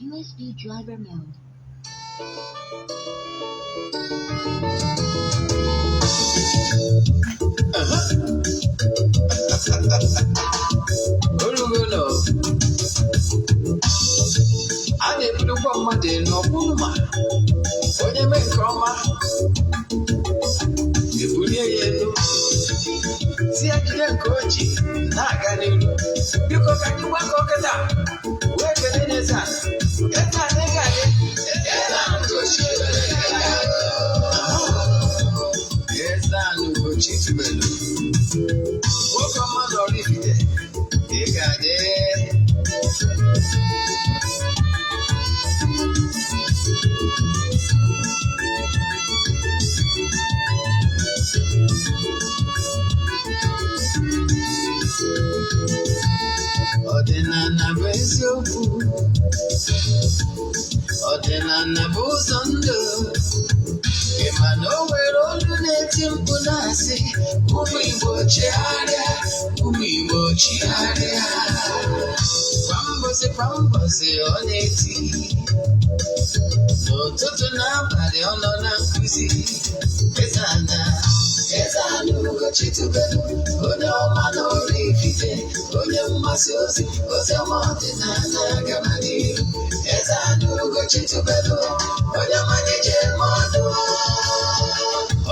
USB driver mode. Orugono a na-ebulukwa mmadụ elu ọbụrụ ma onye mee nke ọma ebulie ya elu, si ya jide nke o ji na-aga n'iru. Biko, ka anyị gbakọ kịta wee kelee n'eze a. Eze a na ga-adị. Eze a Ugochi Eze a na Ugochi tubelu, nwoke ọma na Oraifite, ị ga-adị. Ọdịnala bụ eziokwu, ọdịnala bụ ụzọ ndụ. Ị ma na o nwere olu na-eti mkpu na-asị, "Ụmụ Igbo, chigharịa, ụmụ Igbo, chigharịa." Kwa mbọsị kwa mbọsị ọ na-eti, n'ụtụtụ n'abalị ọ nọ na nkụzi. Eze ana, Eze ana Ugochi tubelu, onye ọma na Oraifite, onye mgbasa ozi ozi ọma ọdịnala gaba n'ihu. Eze ana Ugochi tubelu, onye ọma na-eje eme ọnụ.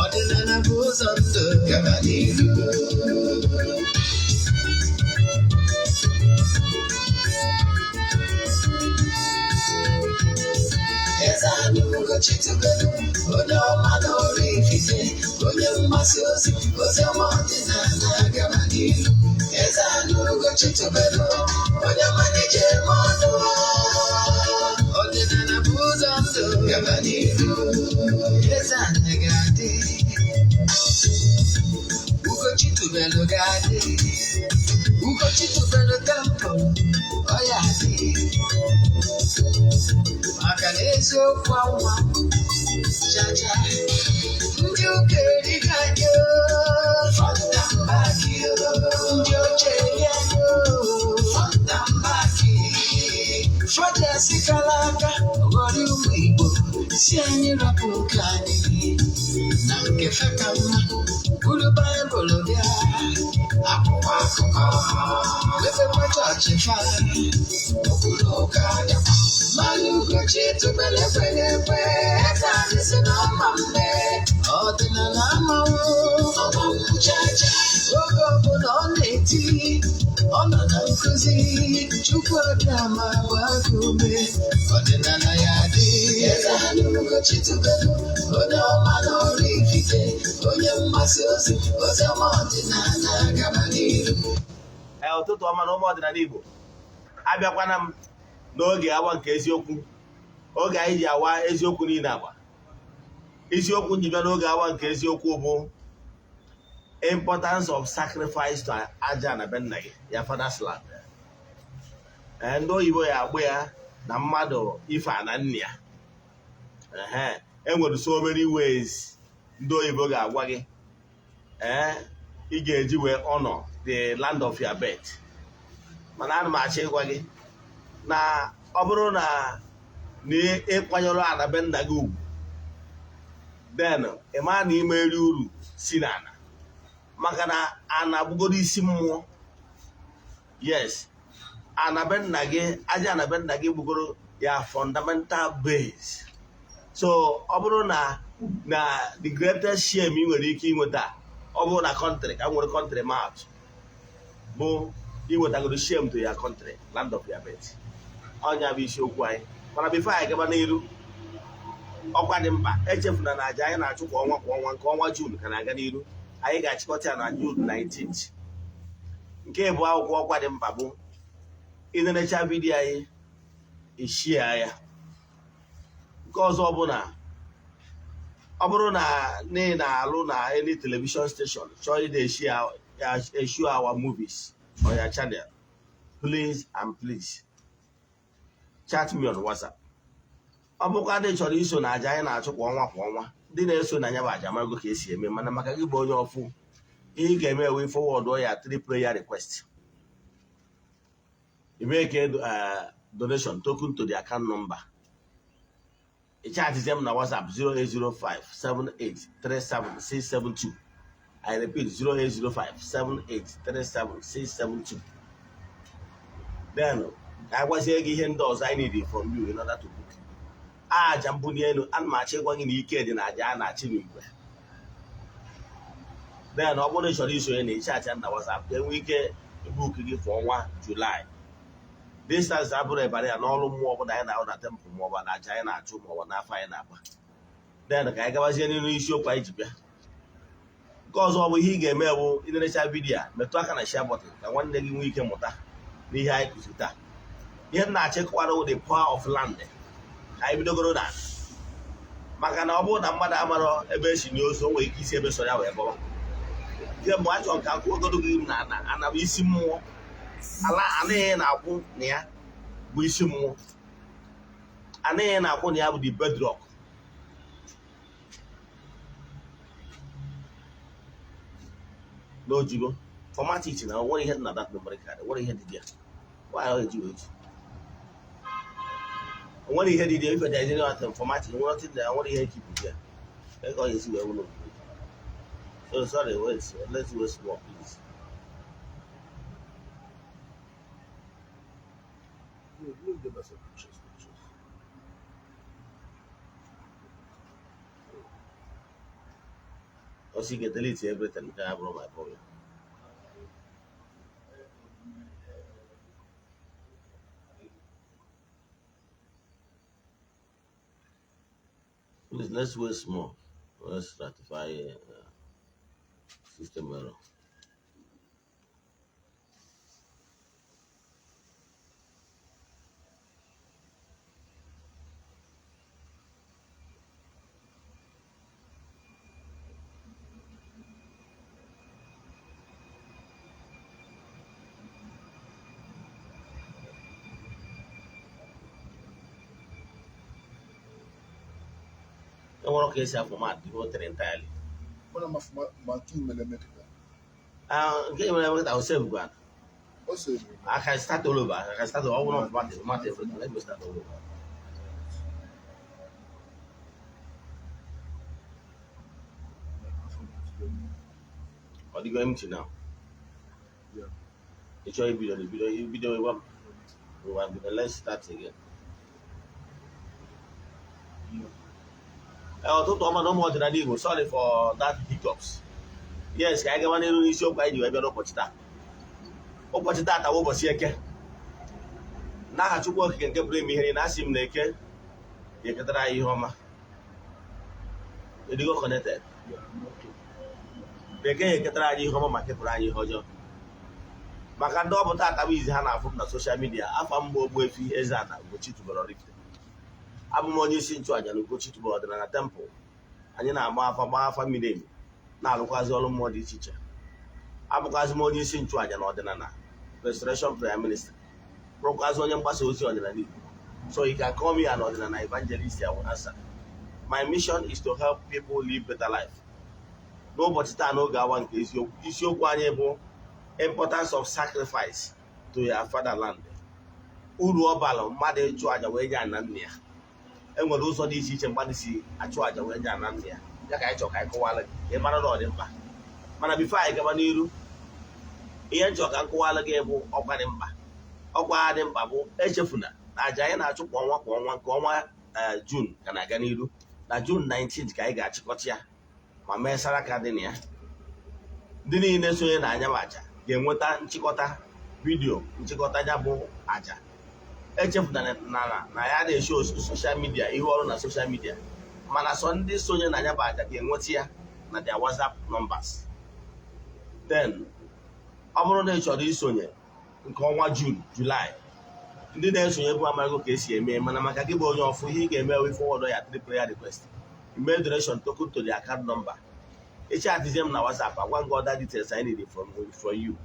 Ọdịnala bụ ụzọ ndụ, gaba n'ihu. Eze ana Ugochi tubelu, onye ọma na Oraifite, onye mgbasa ozi ozi ọma ọdịnala gaba n'ihu. Eze ana Ugochi tubelu, onye ọma na-eje eme ọnụ. Ọdịnala bụ ụzọ ndụ, gaba n'ihu. Eze ana ga-adị, Ugochi tubelu ga-adị, Ugochi tubelu temple ọ ya adị, maka na eziokwu anwa chacha. Ndị ụka erighị anyị, fọntambaki. Ndị oche eri anyị, fọntambaki. Fọjasi kara aka ghọrọ ụmụ Igbo si anyị rapụ nke anyị na nke feka mma, buru Baịbụl bịa, akwụkwọ akụkọ, mepekwa chọọchị fa okpuru ụka dịkwa mmanụ. Ugochi tubelu ekweghị ekwe. Eze anyị si na ọma mme ọdịnala amanwụ ọmanwụ chacha. Oge ọbụla ọ na-eti, ọ nọ na nkụzi. Chukwu abịa ma gbaa gị ume, ọdịnala ya dị. Eze anyị Ugochi tubelu, onye ọma na Oraifite, onye mgbasa ozi ozi ọma ọdịnala gaba n'iru. Ee, ụtụtụ ọma na ụmụ ọdịnala Igbo. Abịakwana m n'oge awa nke eziokwu, oge anyị ji awa eziokwu niile agba. Isiokwu nji bịa n'oge awa nke eziokwu bụ importance of sacrifice to aja na be nna gị, ya father's land. Ee, ndị oyibo ya agbụ ya na mmadụ ife ana nna ya. Ehe, enwere so many ways ndị oyibo ga-agwa gị ee ị ga-eji wee honor the land of your birth, mana ana m achọ ịgwa gị na ọ bụrụ na ịkwanyere ana be nna gị ugwu, then ị maa na imeri uru si n'ala, maka na ana bụgoro isi mmụọ. Yes, ana be nna gị, aja ana be nna gị bugoro ya fundamental base. So ọ bụrụ na the greatest shame ị nwere ike inweta, ọ bụrụ na country ka nwere country mouth, bụ iwetagoro shame to your country, land of your birth. Ọnya bụ isiokwu anyị. Mana before anyị gaba n'iru, ọkwa dị mkpa: echefuna na aja anyị na-achụ kwa ọnwa kwa ọnwa, nke ọnwa June ka na-aga n'iru. Anyị ga-achịkọta ya na June 19th. Nke bụ akwụkwọ ọkwa dị mkpa bụ ịnenecha video anyị, ishia ya. Nke ọzọ bụ na ọ bụrụ na ị na-alụ na any television station, chọọ ị na-eshi our movies on your channel, please and please chat me on WhatsApp. Ọ bụkwa ndị chọrọ iso na aja anyị na-achụ kwa ọnwa kwa ọnwa, ndị na-eso na anya bụ aja marago ka esi eme. Mana maka gị bụ onye ọfụ, ihe ị ga-eme ewe forward ya three prayer request, ime ka Donation token to the account number. Ịchatizie m na WhatsApp 08057837672. I repeat, 08057837672. Then ka anyị gwazie gị ihe ndị ọzọ I need from you in order to book aja mbuli elu. Ana m achọ ịgwa gị na ike dị na aja a na-achị n'igwe. Then ọ bụrụ na ị chọrọ isonye na ịchatị na WhatsApp ka enwee ike book gị for ọnwa July. Distance abụrụ ịbara ya n'ọrụ mmụọ ọbụla anyị na-ahụ na temple, maọbụ na aja anyị na-achụ, maọbụ n'afọ anyị na-agba. Then ka anyị gabazie n'ihu isiokwu anyị ji bịa. Nke ọzọ bụ ihe ị ga-eme bụ ịnerecha video a, metụ aka na share button ka nwanne gị nwee ike mụta n'ihe anyị kụziri taa. Ihe m na-achịkọwara the power of land. Ka anyị bidogoro na maka na ọ bụrụ na mmadụ amarọ ebe esi nye ozu, o nwere ike isi ebe sọrọ ya wee bọrọ. Nke mbụ achọrọ ka akwụgodo gị na ana ana bụ isi mmụọ. Ala anaghị na-akwụ na ya bụ isi mmụọ. Anaghị na-akwụ na ya bụ the bedrock. N'ojigo format it na nwere ihe dị na that memory card, nwere ihe dị there. Why ọ eji wee ji nwere ihe dị there? If there is any format, nwere nothing there, nwere ihe keep there. Ego ọ esi wee wụlọ. So sorry, wait, let's wait small, please. Look, give us some pictures, pictures. Also, you can delete everything. That have my problem. Please, let's wait small. Let's ratify system error. Enwere ka esi format the whole thing entirely. Mana ma nke mere eme kịta. Nke mere eme kịta, save gwa. O save. I can start all over. I can start all over. Format format everything. Let me start all over. Ọ dịgo empty now. Yeah. Ị chọrọ ibido ibido ibido ngwa ngwa bido. Let's start again. Ụtụtụ ọma na ụmụ ọdịnala Igbo. Sorry for that hiccups. Yes, ka anyị gawa n'elu n'isiokwu anyị ji wee bịa n'ụbọchị taa. Ụbọchị taa bụ ụbọchị Eke. N'aha Chukwu Okike nke pụrụ ime ihe niile, asị m na Eke ga-eketara anyị ihe ọma. Edigo connected. Na Eke ga-eketara anyị ihe ọma ma kepụrụ anyị ihe ọjọọ. Maka ndị ọ bụ taata bụ izi ha na-afụ m na social media, afa m bụ Ogbuefi Eze-Ana Ugochi tubelu Oraifite. Abụ m onye isi nchụàjà na Ugochi tubelu ọdịnala temple. Anyị na-agba afa, gbaa afa miri emi, na-alụkwazị ọrụ mmụọ dị iche iche. Abụkwazị m onye isi nchụàjà na ọdịnala Restoration Prayer Ministry, bụrụkwazị onye mgbasa ozi ọdịnala Igbo. So you can call me an ọdịnala evangelist, I will answer. My mission is to help people live better life. N'ụbọchị taa, n'oge awa nke isiokwu, isiokwu anyị bụ importance of sacrifice to your fatherland. Uru ọ bara mmadụ ịchụ àjà wee nye ana nna ya. E nwere ụzọ dị iche iche mmadụ si achụ àjà wee nye ana nna ya. Ya ka anyị chọrọ ka anyị kọwara gị ka ị mara na ọ dị mkpa. Mana before anyị gaba n'iru, ihe nchọ ka m kọwara gị bụ ọkwa dị mkpa. Ọkwa dị mkpa bụ echefuna na àjà anyị na-achụ kwa ọnwa kwa ọnwa, nke ọnwa June ka na-aga n'iru. Na June 19 ka anyị ga-achịkọta ya ma mee saraka dị na ya. Ndị niile sonye na anya bụ àjà ga-enweta nchịkọta video nchịkọta ya bụ àjà. Echefuna na ya na-esho social media ihe ọrụ na social media, mana sọ ndị sonye na ya bụ àjà ga-enweta ya na their WhatsApp numbers. Then ọ bụrụ na ị chọrọ isonye nke ọnwa June, July, ndị na-esonye bụ amaghị ka esi eme, mana maka gị bụ onye ọfụ, ihe ị ga-eme wee forward ya three prayer request, email donation token to the account number. Ịchatizie m na WhatsApp, agwa gị other details I need from you.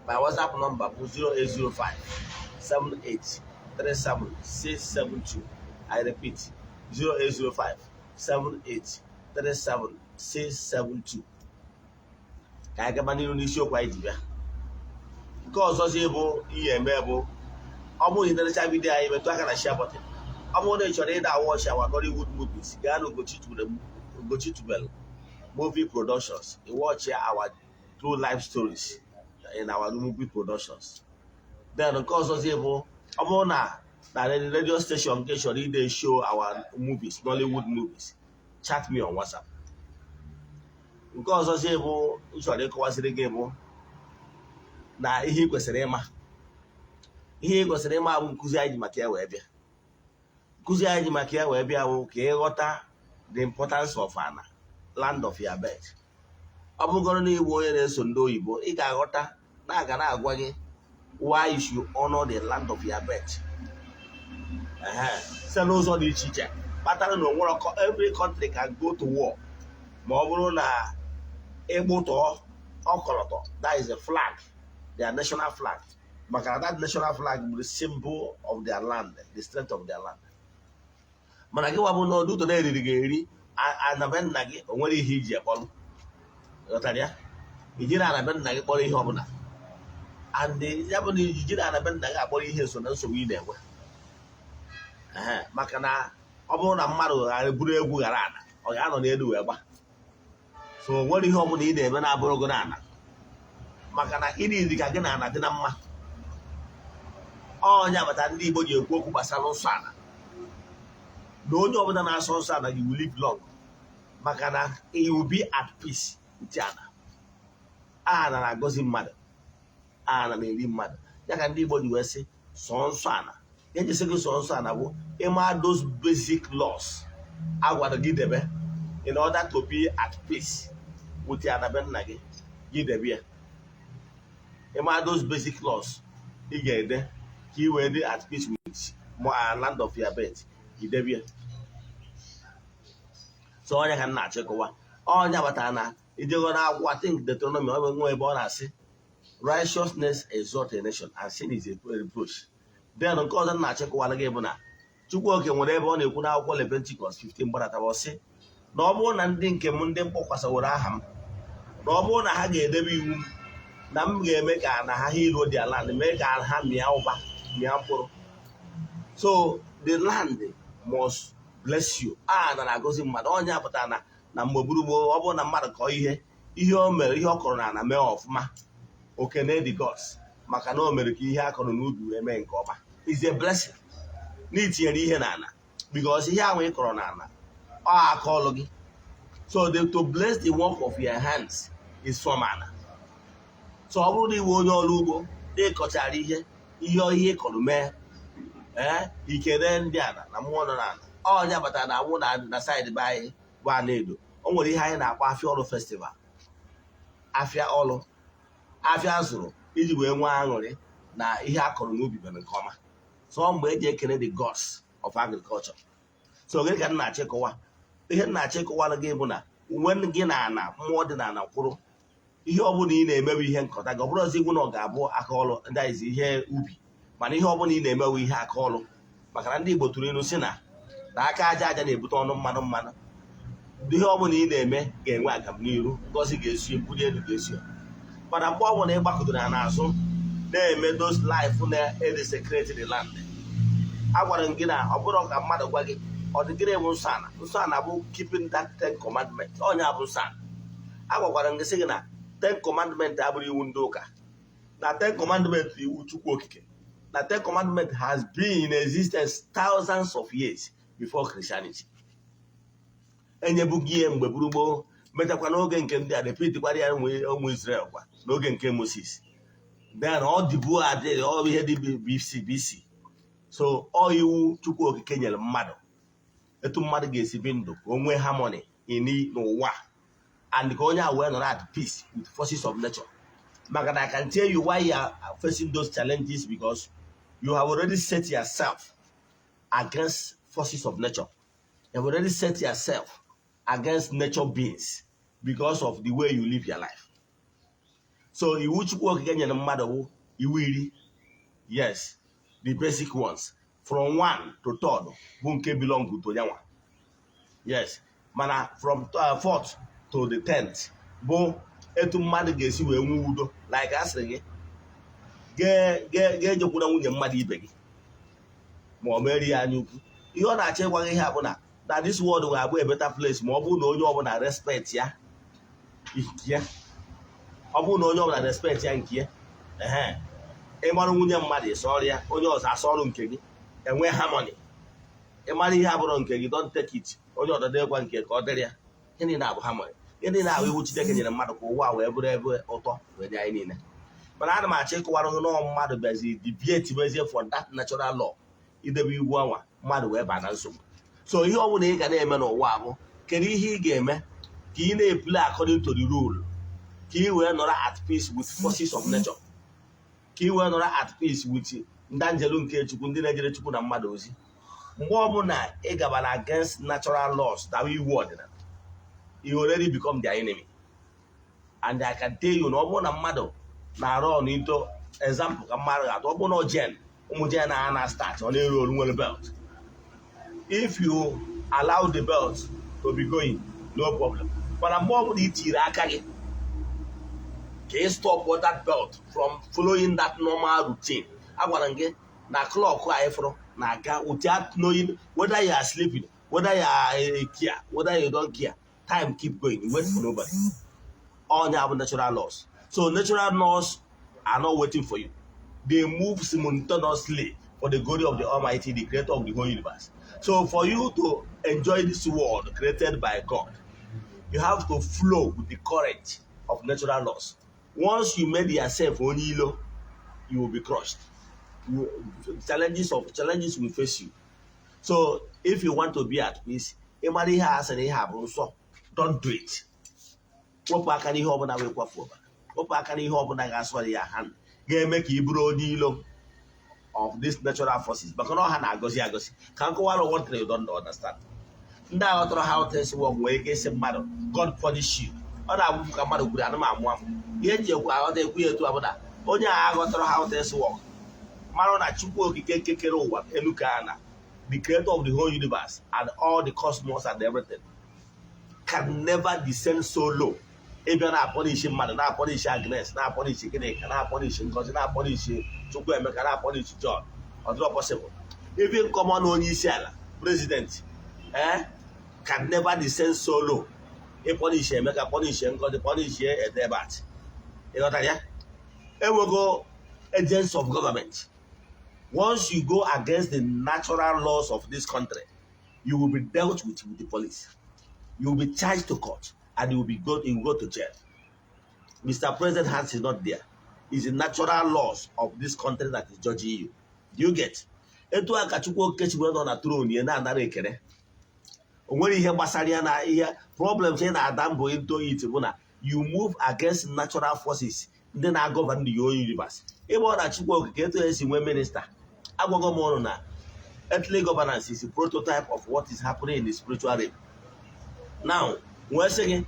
My WhatsApp number bụ 0805 78 37 672. I repeat, 0805 78 37 672. Ka anyị gaba n'ihu n'isiokwu anyị ji bịa. Nke ọzọzi bụ ihe eme bụ Ọ bụrụ na ị nerecha video anyị, metụ aka na share button. Ọ bụrụ na ị chọrọ ịda watch our Nollywood movies, gaa na Ugochi Tubelu Movie Productions. You watch our true life stories in our movie productions. Then nke ọzọzi bụ, ọ bụrụ na radio station nke chọrọ ide show our movies, Nollywood movies, chat me on WhatsApp. Nke ọzọzi bụ m chọrọ ịkọwaziri gị bụ na ihe ị kwesịrị ịma, ihe ị kwesịrị ịma bụ nkụzi anyị ji maka ya wee bịa. Nkụzi anyị ji maka ya wee bịa bụ ka ịghọta the importance of ana, land of your birth. Ọ bụgoro na ịbụ onye na-eso ndị oyibo, ị ga-aghọta na aga na-agwa gị why you should honor the land of your birth. Site n'ụzọ dị iche iche kpatara na onwere every country can go to war ma ọ bụrụ na ịgbụtọ ọkọlọtọ, that is a flag, their national flag, maka na that national flag bụ the symbol of their land, the strength of their land. Mana gị wabụ na ọdụtọ na-eriri gị eri anabe nna gị, o nwere ihe iji ekpọrọ. Ghọtara ya? Ijiri anabe nna gị kpọrọ ihe ọbụla, and ya bụ na ijiri anabe nna gị akpọrọ ihe so na nsogbu ị na-enwe. Maka na ọ bụrụ na mmadụ ghara buru egwu ghara ana, ọ ga-anọ n'elu wee gba. So o nwere ihe ọbụla ị na-eme na-abụrụ gị n'ala, maka na ịdị dị ka gị na ana dị na mma. Onye agbata ndị Igbo ji ekwu okwu gbasara nsọ ala, na onye ọbụla na-asọ nsọ ala, you will live long, maka na you will be at peace with ana. Ana na-agọzi mmadụ, ana na-eri mmadụ. Ya ka ndị Igbo ji wee sị sọ nsọ ana. Ihe jesi gị sọ nsọ ana bụ ịma those basic laws agwara gị debe in order to be at peace with ana be nna gị. Gị debe ya. Ịma those basic laws ị ga-ede ka ị wee dị at peace with land of your birth, idebe ya. So onye ka m na-achịkọwa, onye batara na ijego na akwụkwọ, I think Deuteronomy, ọ bụ nwe ebe ọ na-asị, "Righteousness exalt a nation and sin is a reproach." Then nke ọzọ m na-achịkọwara gị bụ na Chukwuoke nwere ebe ọ na-ekwu n'akwụkwọ Leviticus 15 gbadatara, ọ sị na ọ bụrụ na ndị nke m, ndị mkpọkwasaworo aha m, na ọ bụrụ na ha ga-edebe iwu m, na m ga-eme ka na ha heal their land, mee ka ha mịa ụba, mịa mkpụrụ. So the land must bless you. A na na-agọzi mmadụ. Onye pụtara na mgbe gburugburu, ọ bụrụ na mmadụ kọọ ihe, ihe o mere, ihe ọ kọrọ na ana mee ọfụma, okene the gods, maka na o mere ka ihe a kọrọ n'ubi wee mee nke ọma, is a blessing na itinyere ihe n'ala, because ihe ahụ ị kọrọ n'ala, ọ aka ọlụ gị. So to bless the work of your hands is from ana. So ọ bụrụ na iwe onye ọrụ ugbo na ịkọchara ihe, ihe ị kọrọ mee, ee, ikele ndị ala na mmụọ nọ n'ala. Ọnya batara na awụ na side be anyị bụ Anaedo, o nwere ihe anyị na-akpọ Afịa Ọrụ Festival. Afịa ọrụ, afịa zụrụ iji wee nwee aṅụrị na ihe a kọrọ n'ubi mere nke ọma. So mgbe eji ekele the gods of agriculture. So gịnị ka m na-achọ ịkọwa? Ihe m na-achọ ịkọwara gị bụ na uwe gị na ana, mmụọ dị na ana kwụrụ, ihe ọbụla ị na-emewe, ihe nkọta gị, ọ bụrụ ọzọ igwu na ọ ga-abụ aka ọrụ ndị ihe ubi, mana ihe ọbụla ị na-emewe ihe aka ọrụ, maka na ndị Igbo tụrụ ilu si na aka aja aja na-ebute ọnụ mmanụ mmanụ. Ihe ọbụla ị na-eme ga-enwe agamniru, ngọzi ga-esi, mbuli elu ga-esi ya. Mana mgbe ọbụla ị gbakọdoro ya n'azụ na-eme those life na-edesecrate the land, agwara m gị na ọ bụrụ ka mmadụ gwa gị ọ dị gịnị bụ nsọ ala. Nsọ ala bụ keeping that Ten Commandment. Onye bụ nsọ ala. Agwakwara m gị sị gị na Ten Commandment abụrụ iwu ndị ụka, na Ten Commandment bụ iwu Chukwu Okike, na Ten Commandment has been in existence thousands of years before Christianity. Enyebughị ihe mgbe gburu gboo, mechakwa n'oge nke ndị a repeatkwara ya ụmụ Israel kwa n'oge nke Moses. Then ọ dịbu adị, ọ ihe dị BC BC. So ọ iwu Chukwu Okike nyere mmadụ, etu mmadụ ga-esi bi ndụ ka o nwee harmony in n'ụwa and ka onye a wee nọrọ at peace with forces of nature. Maka na I can tell you why you are facing those challenges, because you have already set yourself against forces of nature. You have already set yourself against nature beings because of the way you live your life. So iwu Chukwu Okike nyere mmadụ bụ iwu 10. Yes, the basic ones from one to third bụ nke belong to yanwa. Yes, mana from fourth to the 10th bụ etu mmadụ ga-esi wee nwee udo. Like a sịrị gị ga-ejekwuna nwunye mmadụ ibe gị. Ma ọ merie ya anya ukwu. Ihe ọ na-achọ ịgwa gị ihe a bụ na this world ga-abụ a better place ma ọ bụrụ na onye ọbụla respect ya nke ya. Ọ bụrụ na onye ọbụla respect ya nke ya, ehe, ịmarụ nwunye mmadụ, ịsọrọ ya, onye ọzọ asọrọ nke gị, enwe harmony. Ịmara ihe abụrụ nke gị, don't take it. Onye ọzọ dịkwa nke ka ọ dịrị ya. Ihe niile abụ harmony. Ihe niile ahụ iwu Chineke nyere mmadụ ka ụwa wee bụrụ ebe ụtọ wee dị anyị niile. Mana ana m achọ ịkọwara gị nọọ mmadụ bịazi deviate bezie from that natural law, idebe iwu anwa, mmadụ wee baa na nsogbu. So ihe ọ bụla ị ga na-eme n'ụwa bụ, kedu ihe ị ga-eme ka ị na-eplay according to the rule, ka ị wee nọrọ at peace with forces of nature, ka ị wee nọrọ at peace with ndị anjelu nke Chukwu, ndị na-ejere Chukwu na mmadụ ozi. Mgbe ọbụla ị gabara against natural laws, dawa iwu ọdịnala, you already become their enemy. And I can tell you na ọ bụrụ na mmadụ na-arụ ọnụ into example ka mmadụ ga-atụ, ọ bụrụ na gen ụmụ gen na na start ọ na-eru oru nwere belt, if you allow the belt to be going, no problem. Mana mgbe ọbụla i tiri aka gị ka ị stop that belt from following that normal routine, agwara m gị na clock anyị fụrụ na-aga without knowing whether you are sleeping, whether you are care, whether you don't care. Time keep going. You wait for nobody. All have natural laws. So natural laws are not waiting for you. They move simultaneously for the glory of the Almighty, the creator of the whole universe. So for you to enjoy this world created by God, you have to flow with the current of natural laws. Once you made yourself onye ilo, you will be crushed. Challenges of challenges will face you. So if you want to be at peace, ịmara ihe a sị na ihe a bụ nsọ, don't do it. Wepụ aka n'ihe ọbụla wee kwafuo ọbara. Wepụ aka n'ihe ọbụla ga-asọrọ ya hand ga-eme ka ị bụrụ onye ilo of these natural forces, maka na ọha na-agọzi agọzi. Ka m kọwara one thing you don't understand. Ndị aghọtara how things work nwere ike ịsị mmadụ, "God punish you." Ọ na-abụ ka mmadụ kwuru anụ m amụ amụ. Ihe nji ekwu aghọta ekwu ya etu a bụ na onye a aghọtara how things work mara na Chukwu Okike kekere ụwa elu ka na the creator of the whole universe and all the cosmos and everything can never descend so low ịbịa na-apunish mmadụ, na-apunish Agnes, na-apunish Ginika, na-apunish Ngozi, na-apunish Chukwuemeka, na-apunish John. Ọ dịrọ possible. Even common onye isi ala, president, can never descend so low ịpunish Emeka, punish Ngozi, punish Edebat. Ịghọtara ya? Enwego agents of government. Once you go against the natural laws of this country, you will be dealt with the police. You will be charged to court and you will go to jail. Mr. President hands is not there. It's the natural laws of this country that is judging you. Do you get? Etu a ka Chukwu Okike si wee nọ na throne ya na-anara ekele. O nwere ihe gbasara ya na ihe problems ị na-ada mbọ into it bụ na you move against natural forces ndị na-agovern the whole universe. Ịgba ọ na Chukwu Okike etu esi nwee minister, agwago m ụnụ na earthly governance is a prototype of what is happening in the spiritual realm. Now, wee sị gị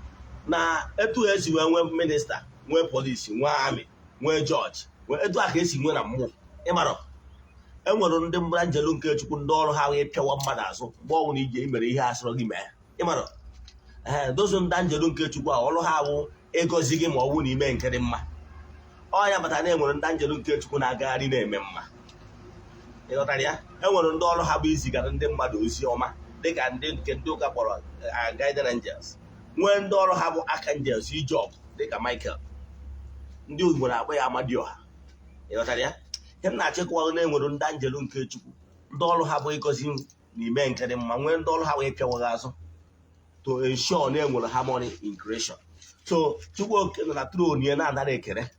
na etu esi wee nwee minister, nwee police, nwee army, nwee judge, nwee etu a ka esi nwee na mmụọ. Ịmara enwere ndị mbara njelu nke Chukwu, ndị ọrụ ha wee pịawa mmadụ azụ mgbe ọbụla ije imere ihe asọrọ gị mee. Ịmara ee dozu ndị njelu nke Chukwu a, ọrụ ha bụ ịgọzi gị ma ọ bụrụ na ime nke dị mma. Ọ ya batara na enwere ndị njelu nke Chukwu na-agagharị na-eme mma. Ịghọtara ya? Enwere ndị ọrụ ha bụ izigara ndị mmadụ ozi ọma, dịka ndị nke ndị ụka kpọrọ guardian angels. Nwee ndị ọrụ ha bụ archangels, ije ọgụ, dịka Michael. Ndị Igbo na-akpọ ya Amadioha. Ịghọtara ya? Ihe m na-achịkwa, na enwere ndị anjelu nke Chukwu, ndị ọrụ ha bụ ịgọzi na ime nke dị mma, nwee ndị ọrụ ha wee pịawa gị azụ to ensure na enwere harmony in creation. So Chukwu Okike nọ na throne ya na-anara ekele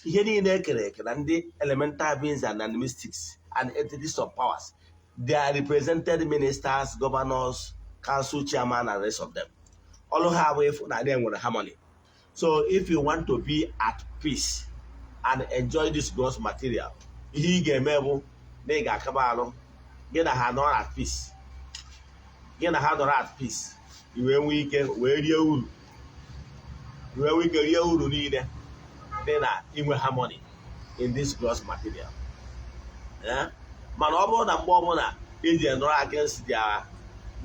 ihe niile ekere eke na ndị elemental beings and mystics and entities of powers. They are represented ministers, governors, council chairman and rest of them. Ọrụ ha bụ ịfụ na enwere harmony. So if you want to be at peace and enjoy this gross material, ihe ị ga-eme bụ na ị ga-akaba alụ gị na ha nọrọ at peace. Gị na ha nọrọ at peace, i wee nwee ike wee rie uru, i wee nwee ike rie uru niile dị na inwe harmony in this gross material. Mana ọ bụrụ na mgbe ọbụla iji nọrọ against their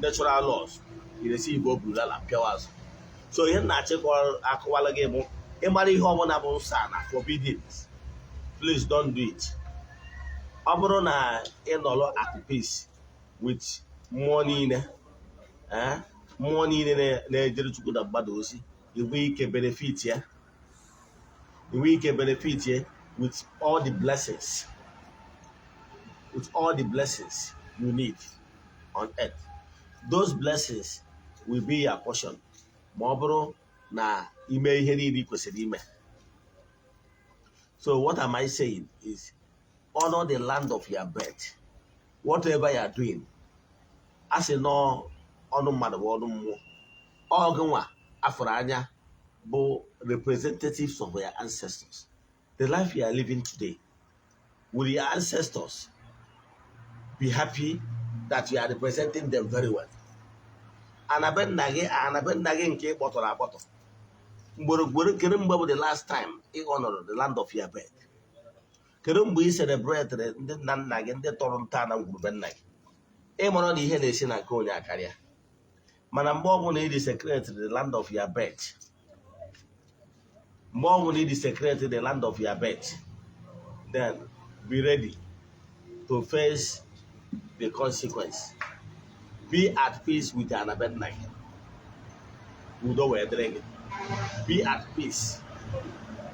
natural laws, you receive oburala pịawa azụ. So ihe m na-achịkwa akọwala gị bụ, ịmara ihe ọbụla bụ nsọ na forbidden, please don't do it. Ọ bụrụ na ị nọrọ at peace with mmụọ niile, mmụọ niile na-ejere Chukwu na mmadụ ozi, inwe ike benefit ya, inwe ike benefit ya with all the blessings, with all the blessings you need on earth. Those blessings will be your portion ma ọ bụrụ na ime ihe niile ị kwesịrị ime. So what am I saying is, honor the land of your birth. Whatever you are doing, a sị nọ ọnụ mmadụ bụ ọnụ mmụọ. Ọ gị nwa afụrụ anya bụ representatives of your ancestors. The life you are living today, will your ancestors be happy that you are representing them very well? Anabe nna gị, anabe nna gị nke ị kpọtọrọ akpọtọ mgboro ugboro, kedu mgbe bụ the last time ị honored the land of your birth? Kedu mgbe ị celebrate ndị nna nna gị, ndị tọrọ ntọala ngwurube nna gị? Ị mara na ihe na-esi na nke onye akarịa, mana mgbe ọbụla ị desecrate the land of your birth, mgbe ọbụla ị desecrate the land of your birth, then be ready to face the consequence. Be at peace with anabe nna gị, udo wee dịrị gị. Be at peace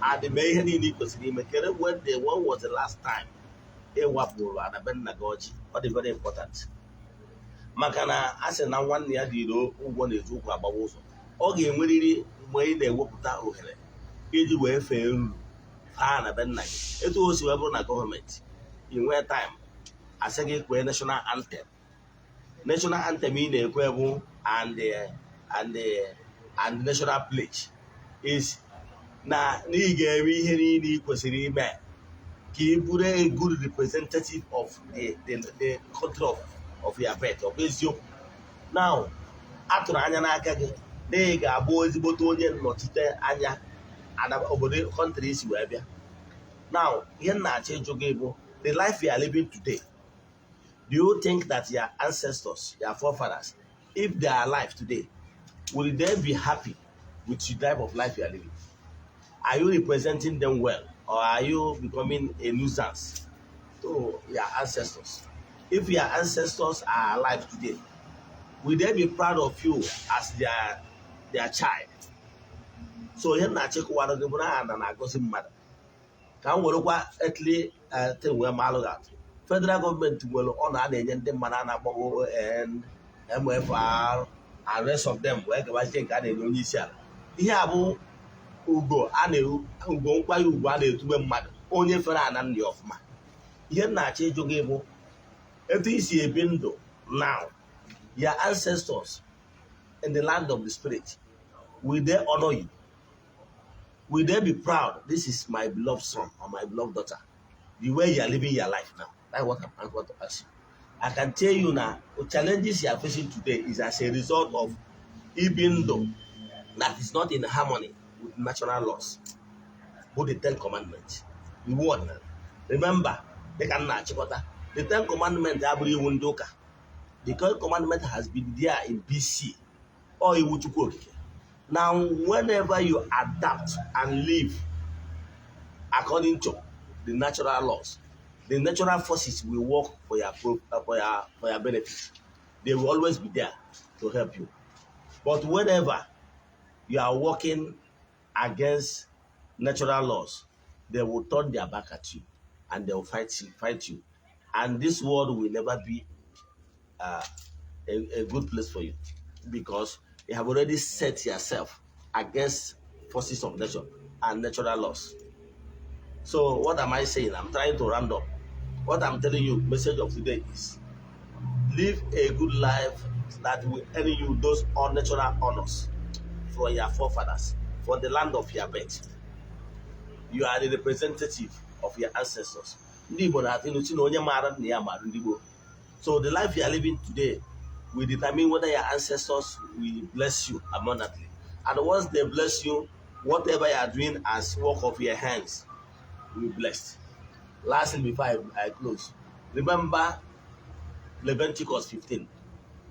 and mee ihe niile ị kwesịrị ime. Kedu when was the last time ị wapụrụ anabe nna gị ọjị? Ọ dị very important, maka na a sị na nwanne ya dịrị ụgwọ na-eji ụkwụ agbawa ụzọ. Ọ ga-enwerịrị mgbe ị na-ewepụta ohere iji wee fee ruru faa na be nna gị. Etu o si wee bụrụ na gọọmenti ị nwee time, asị gị kwee national anthem. National anthem ị na-ekwe bụ and national pledge is na ị ga-eme ihe niile ị kwesịrị ime ka ị bụrụ a good representative of the country of your birth. Ọ bụ eziokwu. Now, atụrụ anya n'aka gị na ị ga-abụ ezigbote onye nnọchite anya obodo, country isi wee bịa. Now, ihe m na-achọ ịjụ gị bụ, the life you are living today, do you think that your ancestors, your forefathers, if they are alive today, will they be happy with the type of life you are living? Are you representing them well, or are you becoming a nuisance to your ancestors? If your ancestors are alive today, will they be proud of you as their child? So ihe m na-achịkọwara gị bụ na ana na-agọzi mmadụ. Ka m werekwa earthly thing wee malụ gị atụ. Federal gọọmenti nwere ọnụ a na-enye ndị mmadụ a na-akpọ ON, MFR and rest of them, wee gabazie nke a na-enye onye isi ala. Ihe a bụ ugo a na ugo nkwanye ugwu a na-etube mmadụ onye fere ana nna ya ọfụma. Ihe m na-achọ ịjụ gị bụ, etu i si ebi ndụ now, your ancestors in the land of the spirit, will they honor you? Will they be proud, "This is my beloved son or my beloved daughter," the way you are living your life now? That's what I'm going to ask you. I can tell you now, the challenges you are facing today is as a result of ibi ndụ that is not in harmony with natural laws, bụ the Ten Commandments, iwu ọdịnala. Remember, dịka m na-achịkọta, the Ten Commandments abụrụ iwu ndị ụka. The Ten Commandment has been there in BC. Ọ iwu Chukwu Okike. Now, whenever you adapt and live according to the natural laws, the natural forces will work for your benefit. They will always be there to help you. But whenever you are working against natural laws, they will turn their back at you and they will fight you. And this world will never be a good place for you because you have already set yourself against forces of nature and natural laws. So what am I saying? I'm trying to round up. What I'm telling you, message of today is, live a good life that will earn you those unnatural honors from your forefathers, from the land of your birth. You are the representative of your ancestors. Ndị Igbo na-atụ ilu si na onye maara nna ya maara ndị gboo. So the life you are living today will determine whether your ancestors will bless you abundantly. And once they bless you, whatever you are doing as work of your hands will be blessed. Lastly, before I close, remember Leviticus 15.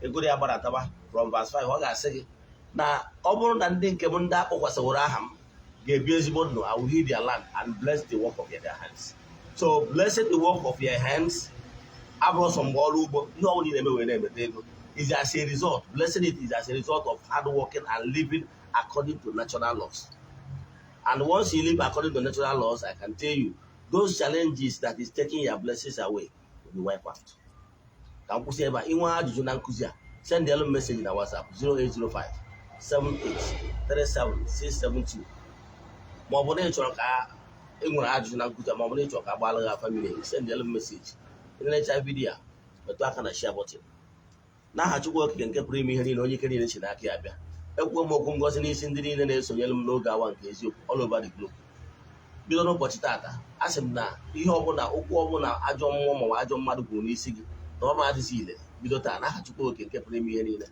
Ego ya gbarataba from verse 5, ọ ga-asị gị na ọ bụrụ na ndị nke m, ndị akpọkwasịworo aha m, ga-ebi ezigbo ndụ, I will heal their land and bless the work of their hands. So blessing the work of your hands abụrụ sọ mgbe ọrụ ugbo, ihe ọbụla ị na-eme were na-emeta ego is as a result. Blessing it is as a result of hard working and living according to natural laws. And once you live according to natural laws, I can tell you, those challenges that is taking your blessings away will be wiped out. Ka m kwụsị ebe a. Inwe ajụjụ na nkụzi a, send elu message na WhatsApp 0805 7837672, ma ọ bụ na ị chọrọ ka ị nwere ajụjụ na nkụzi a, ma ọ bụ na ị chọrọ ka agbaala gị afa miri emi, send elu message. Ị na-echa video a, metụ aka na share button. N'aha Chukwu Okike nke pụrụ ime ihe niile, onye ike niile si n'aka ya bịa, ekwuo m okwu ngọzi n'isi ndị niile na-esonyere m n'oge awa nke eziokwu all over the globe. Bido n'ụbọchị taata, a sị m na ihe ọbụla, okwu ọbụla ajọ mmụọ maọbụ ajọ mmadụ kwuru n'isi gị, na ọ ma adịghị ile bido taa, n'aha Chukwu Okike nke pụrụ ime ihe niile.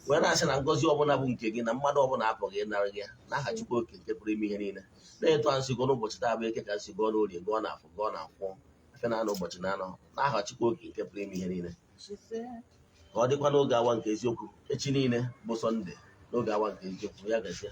Wee na-asị na ngọzi ọbụla bụ nke gị, na mmadụ ọbụla apụghị ịnara gị ya, n'aha Chukwu Okike nke pụrụ ime ihe niile. Na-etu a nsị gụọ n'ụbọchị taa bụ Eke, ka nsị gụọ n'Orie, gụọ na Afọ, gụọ na Nkwọ, afịa na anọ, ụbọchị na anọ, n'aha Chukwu Okike nke pụrụ ime ihe niile. Ka ọ dịkwa n'oge awa nke eziokwu echi niile bụ Sunday, n'oge awa nke eziokwu. Ya gazie.